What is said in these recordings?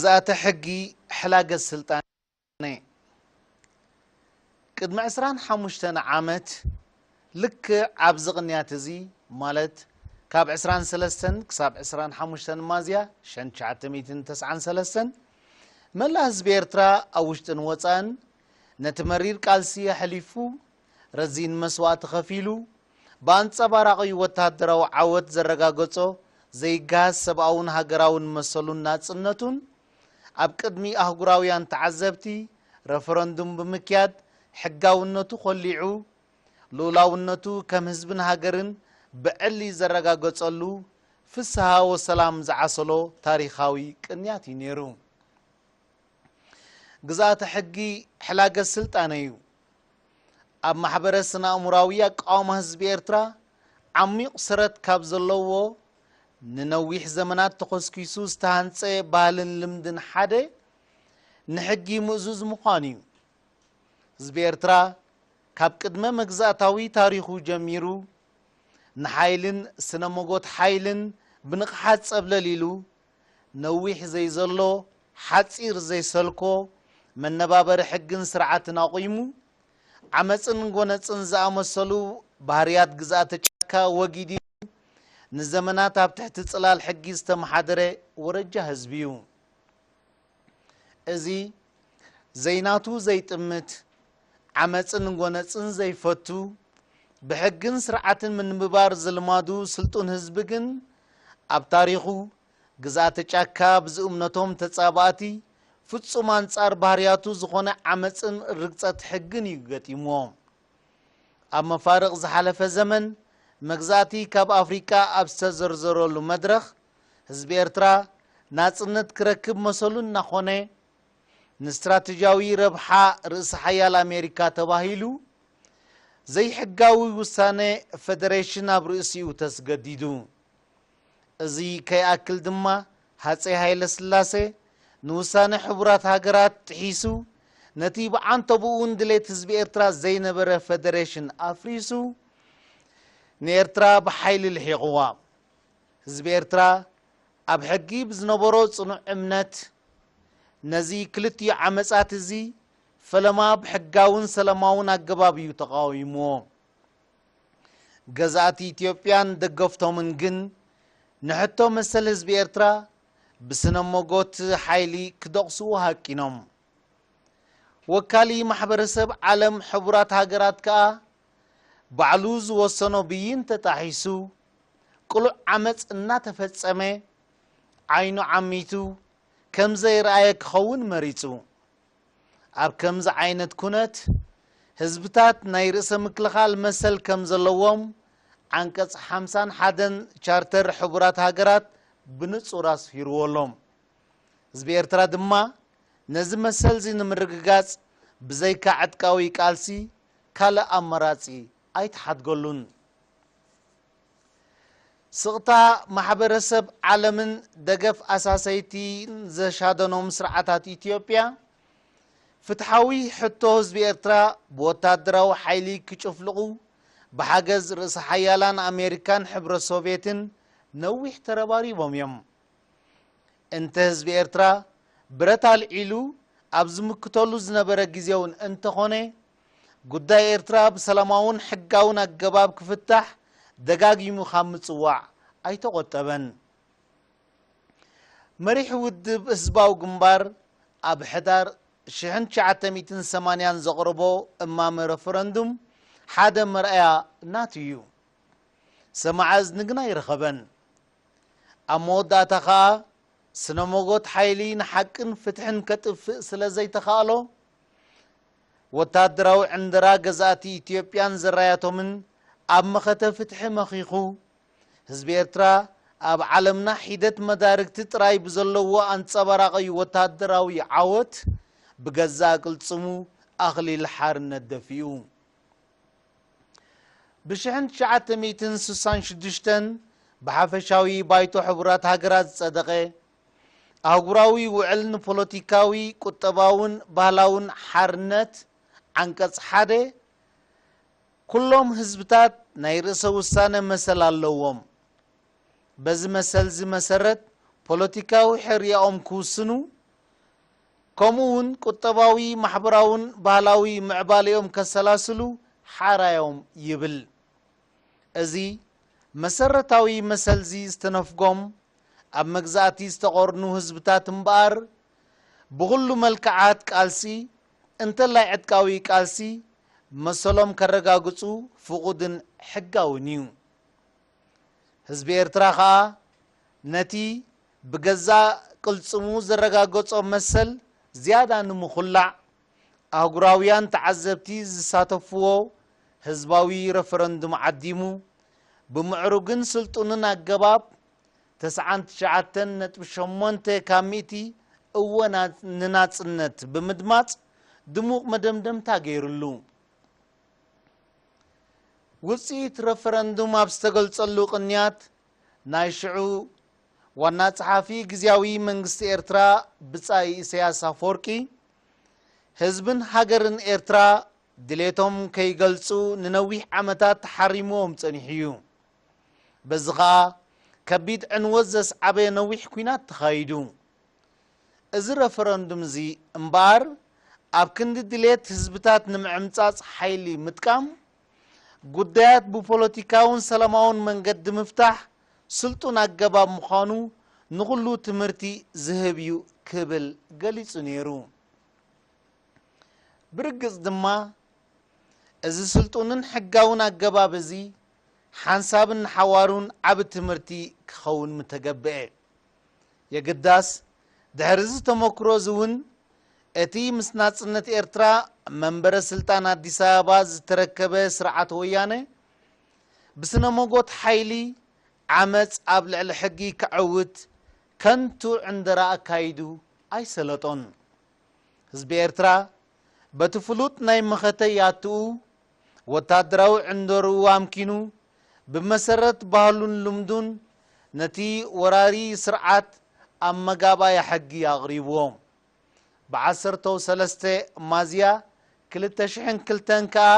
ግዝኣተ ሕጊ፣ ሕላገት ስልጣነ። ቅድሚ ዕስራን ሓሙሽተን ዓመት፣ ልክዕ ኣብዚ ቅንያት እዚ፣ ማለት ካብ ዕስራን ሰለስተን ክሳብ ዕስራን ሓሙሽተን ሚያዝያ ሽሕን ትሽዓተ ሚእትን ተስዓን ሰለስተን፣ መላእ ህዝቢ ኤርትራ ኣብ ውሽጥን ወጻእን ነቲ መሪር ቃልሲ ኣሕሊፉ፣ ረዚን መስዋእቲ ከፊሉ፣ ብኣንጸባራቒ ወተሃደራዊ ዓወት ዘረጋገጾ ዘይገሃስ ሰብኣውን ሃገራውን መሰሉን ናጽነቱን፣ ኣብ ቅድሚ ኣህጉራውያን ተዓዘብቲ ረፈረንዱም ብምክያድ ሕጋውነቱ ኮሊዑ፣ ልኡላውነቱ ከም ህዝብን ሃገርን ብዕሊ ዘረጋገጸሉ፣ ፍስሃ ወሰላም ዝዓሰሎ ታሪኻዊ ቅንያት እዩ ነይሩ። ግዝኣተ ሕጊ፣ ሕላገት ስልጣነ እዩ። ኣብ ማሕበረ ስነ-ኣእምሮኣዊ ኣቃውማ ህዝቢ ኤርትራ ዓሚቕ ሰረት ካብ ዘለዎ፣ ንነዊሕ ዘመናት ተኾስኲሱ ዝተሃንጸ ባህልን ልምድን ሓደ፣ ንሕጊ ምእዙዝ ምዃን እዩ። ህዝቢ ኤርትራ፣ ካብ ቅድመ መግዛእታዊ ታሪኹ ጀሚሩ፣ ንሓይልን ስነ-መጎት ሓይልን ብንቕሓት ጸብለል ኢሉ፣ ነዊሕ ዘይዘሎ፣ ሓጺር ዘይሰልኮ መነባበሪ ሕግን ስርዓትን ኣቑሙ፣ ዓመጽን ጎነጽን ዝኣመሰሉ ባህርያት ግዝኣተ ጫካ ወጊዱ፣ ንዘመናት ኣብ ትሕቲ ጽላል ሕጊ ዝተመሓደረ ወረጃ ህዝቢ እዩ። እዚ ዘይናቱ ዘይጥምት፣ ዓመጽን ጎነጽን ዘይፈቱ፣ ብሕግን ስርዓትን ምንብባር ዝልማዱ ስልጡን ህዝቢ ግን፣ ኣብ ታሪኹ ግዝኣተ ጫካ ብዝእምነቶም ተጻባእቲ ፍጹም ኣንጻር ባህርያቱ ዝኾነ ዓመጽን ርግጸት ሕግን እዩ ገጢምዎ። ኣብ መፋርቕ ዝሓለፈ ዘመን መግዛእቲ ካብ ኣፍሪቃ ኣብ ዝተዘርዘረሉ መድረኽ፣ ህዝቢ ኤርትራ ናጽነት ክረክብ መሰሉ እናኾነ፣ ንስትራተጂያዊ ረብሓ ርእሰ ሓያል ኣሜሪካ ተባሂሉ፣ ዘይሕጋዊ ውሳነ ፈደሬሽን ኣብ ርእሲኡ ተስገዲዱ። እዚ ከይኣክል ድማ፣ ሃጸይ ሃይለ ስላሴ ንውሳነ ሕቡራት ሃገራት ጥሒሱ፣ ነቲ ብዓንተቦኡ ንድሌት ህዝቢ ኤርትራ ዘይነበረ ፈደሬሽን ኣፍሪሱ፣ ንኤርትራ ብሓይሊ ልሒቕዋ። ህዝቢ ኤርትራ ኣብ ሕጊ ብዝነበሮ ጽኑዕ እምነት፣ ነዚ ክልቲኡ ዓመጻት እዚ ፈለማ ብሕጋውን ሰላማውን ኣገባብ እዩ ተቓዊምዎ። ገዛእቲ ኢትዮጵያን ደገፍቶምን ግን፣ ንሕቶ መሰል ህዝቢ ኤርትራ ብስነ-መጎት ሓይሊ ክደቕስዎ ሃቂኖም። ወካሊ ማሕበረሰብ ዓለም ሕቡራት ሃገራት ከኣ፣ ባዕሉ ዝወሰኖ ብይን ተጣሒሱ፣ ቅሉዕ ዓመጽ እናተፈጸመ፣ ዓይኑ ዓሚቱ ከም ዘይረኣየ ክኸውን መሪጹ። ኣብ ከምዚ ዓይነት ኩነት፣ ህዝብታት ናይ ርእሰ ምክልኻል መሰል ከም ዘለዎም፣ ዓንቀጽ ሓምሳን ሓደን ቻርተር ሕቡራት ሃገራት ብንጹር ኣስፊርዎ ኣሎ። ህዝቢ ኤርትራ ድማ፣ ነዚ መሰልዚ ንምርግጋጽ፣ ብዘይካ ዕጥቃዊ ቃልሲ፣ ካልእ ኣማራጺ ኣይተሓድገሉን። ስቕታ ማሕበረሰብ ዓለምን ደገፍ ኣሳሰይቲን ዘሻደኖም ስርዓታት ኢትዮጵያ፣ ፍትሓዊ ሕቶ ህዝቢ ኤርትራ ብወታደራዊ ሓይሊ ክጭፍልቑ፣ ብሓገዝ ርእሰ ሓያላን ኣሜሪካን ሕብረት ሶቭየትን ነዊሕ ተረባሪቦም እዮም። እንተ ህዝቢ ኤርትራ ብረት ኣልዒሉ ኣብ ዝምክተሉ ዝነበረ ግዜ እውን እንተኾነ፣ ጉዳይ ኤርትራ ብሰላማውን ሕጋውን ኣገባብ ክፍታሕ ደጋጊሙ ካብ ምጽዋዕ ኣይተቖጠበን። መሪሕ ውድብ ህዝባዊ ግንባር ኣብ ሕዳር ሽሕን ትሽዓተ ሚእትን ሰማንያን ዘቕረቦ እማመ ረፈረንዱም ሓደ መርኣያ ናቱ እዩ። ሰማዐ እዝኒ ግን ኣይረኸበን። ኣብ መወዳእታ ኸኣ፣ ስነ-መጎት ሓይሊ ንሓቅን ፍትሕን ከጥፍእ ስለ ዘይተኻእሎ፣ ወታደራዊ ዕንደራ ገዛእቲ ኢትዮጵያን ዘራያቶምን ኣብ መኸተ ፍትሒ መኺኹ፣ ህዝቢ ኤርትራ ኣብ ዓለምና ሒደት መዳርግቲ ጥራይ ብዘለዎ ኣንጸባራቒ ወታደራዊ ዓወት፣ ብገዛእ ቅልጽሙ ኣኽሊል ሓርነት ደፊኡ። ብሽሕን ትሽዓተ ሚእትን ስሳን ሽዱሽተን ብሓፈሻዊ ባይቶ ሕቡራት ሃገራት ዝጸደቐ ኣህጉራዊ ውዕል ንፖለቲካዊ፣ ቁጠባውን ባህላውን ሓርነት፣ ዓንቀጽ ሓደ፣ ኩሎም ህዝብታት ናይ ርእሰ ውሳነ መሰል ኣለዎም። በዚ መሰልዚ መሰረት ፖለቲካዊ ሕርያኦም ክውስኑ፣ ከምኡ እውን ቁጠባዊ፣ ማሕበራውን ባህላዊ ምዕባሌኦም ከሰላስሉ ሓራዮም ይብል። እዚ መሰረታዊ መሰልዚ ዝተነፍጎም ኣብ መግዛእቲ ዝተቖርኑ ህዝብታት እምበኣር፣ ብኹሉ መልክዓት ቃልሲ፣ እንተላይ ዕጥቃዊ ቃልሲ፣ መሰሎም ከረጋግጹ ፍቑድን ሕጋውን እዩ። ህዝቢ ኤርትራ ኸኣ ነቲ ብገዛእ ቅልጽሙ ዘረጋገጾ መሰል ዝያዳ ንምኹላዕ፣ ኣህጉራውያን ተዓዘብቲ ዝሳተፍዎ ህዝባዊ ረፈረንዱም ዓዲሙ፣ ብምዕሩግን ስልጡንን ኣገባብ ተስዓን ትሽዓተን ነጥቢ ሸሞንተ ካብ ሚእቲ እወ ና-፣ ንናጽነት ብምድማጽ ድሙቕ መደምደምታ ገይሩሉ። ውጽኢት ረፈረንዱም ኣብ ዝተገልጸሉ ቅንያት፣ ናይ ሽዑ ዋና ጸሓፊ ግዝያዊ መንግስቲ ኤርትራ ብጻይ ኢሳያስ ኣፈወርቂ፣ ህዝብን ሃገርን ኤርትራ ድሌቶም ከይገልጹ ንነዊሕ ዓመታት ተሓሪምዎም ጸኒሑ እዩ። በዚ ኸኣ ከቢድ ዕንወት ዘስዓበ ነዊሕ ኲናት ተኻይዱ። እዚ ረፈረንዱም እዚ እምበኣር፣ ኣብ ክንዲ ድሌት ህዝብታት ንምዕምጻጽ ሓይሊ ምጥቃም፣ ጉዳያት ብፖለቲካውን ሰላማውን መንገዲ ምፍታሕ ስልጡን ኣገባብ ምዃኑ ንኹሉ ትምህርቲ ዝህብ እዩ ክብል ገሊጹ ነይሩ። ብርግጽ ድማ፣ እዚ ስልጡንን ሕጋውን ኣገባብ እዚ ሓንሳብን ንሓዋሩን ዓቢ ትምህርቲ ክኸውን ምተገብአ። የግዳስ፣ ድሕሪ እዚ ተመክሮ እዚ እውን፣ እቲ ምስ ናጽነት ኤርትራ መንበረ ስልጣን ኣዲስ ኣበባ ዝተረከበ ስርዓት ወያነ፣ ብስነ መጎት ሓይሊ ዓመጽ ኣብ ልዕሊ ሕጊ ከዐውት ከንቱ ዕንደራ ኣካይዱ ኣይሰለጦን። ህዝቢ ኤርትራ በቲ ፍሉጥ ናይ መኸተ ያትኡ፣ ወታደራዊ ዕንደርኡ ኣምኪኑ፣ ብመሰረት ባህሉን ልምዱን ነቲ ወራሪ ስርዓት ኣብ መጋባእያ ሕጊ ኣቕሪብዎ። ብዓሰርተው ሰለስተ ሚያዝያ ክልተ ሽሕን ክልተን ከኣ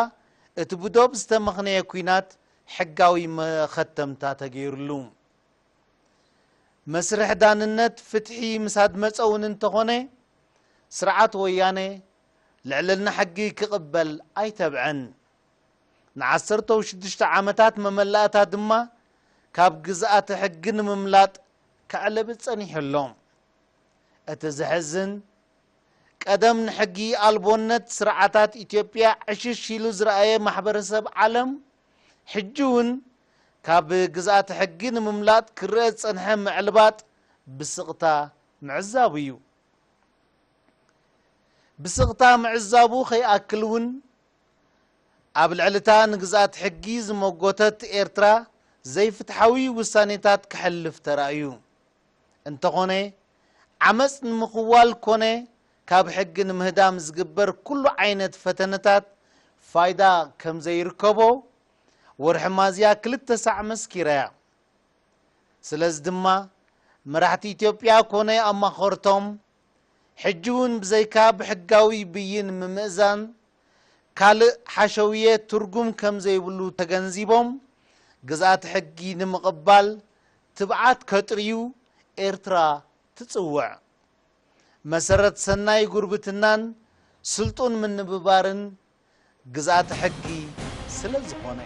እቲ ብዶብ ዝተመኽነየ ኲናት ሕጋዊ መኸተምታ ተገይሩሉ። መስርሕ ዳንነት ፍትሒ ምስ ኣድመጸ እውን እንተኾነ፣ ስርዓት ወያነ ልዕልና ሕጊ ክቕበል ኣይተብዐን። ንዓሰርተው ሽዱሽተ ዓመታት መመላእታ ድማ ካብ ግዝኣተ ሕጊ ንምምላጥ ከዕለብጥ ጸኒሑ ኣሎ። እቲ ዘሕዝን፣ ቀደም ንሕጊ ኣልቦነት ስርዓታት ኢትዮጵያ ዕሽሽ ኢሉ ዝረኣየ ማሕበረሰብ ዓለም፣ ሕጂ እውን ካብ ግዝኣተ ሕጊ ንምምላጥ ክረአ ዝጸንሐ ምዕልባጥ ብስቕታ ምዕዛቡ እዩ። ብስቕታ ምዕዛቡ ከይኣክል እውን፣ ኣብ ልዕሊ እታ ንግዝኣት ሕጊ ዝመጎተት ኤርትራ ዘይፍትሓዊ ውሳኔታት ከሕልፍ ተራእዩ። እንተኾነ፣ ዓመጽ ንምኽዋል ኮነ ካብ ሕጊ ንምህዳም ዝግበር ኩሉ ዓይነት ፈተነታት ፋይዳ ከም ዘይርከቦ ወርሒ ሚያዝያ ክልተ ሳዕ መስኪራ'ያ። ስለዚ ድማ፣ መራሕቲ ኢትዮጵያ ኮነ ኣማኸርቶም፣ ሕጂ እውን ብዘይካ ብሕጋዊ ብይን ምምእዛን ካልእ ሓሸውየ ትርጉም ከም ዘይብሉ ተገንዚቦም፣ ግዝኣት ሕጊ ንምቕባል ትብዓት ከጥርዩ ኤርትራ ትጽውዕ። መሰረት ሰናይ ጉርብትናን ስልጡን ምንብባርን ግዝኣተ ሕጊ ስለ ዝኾነ።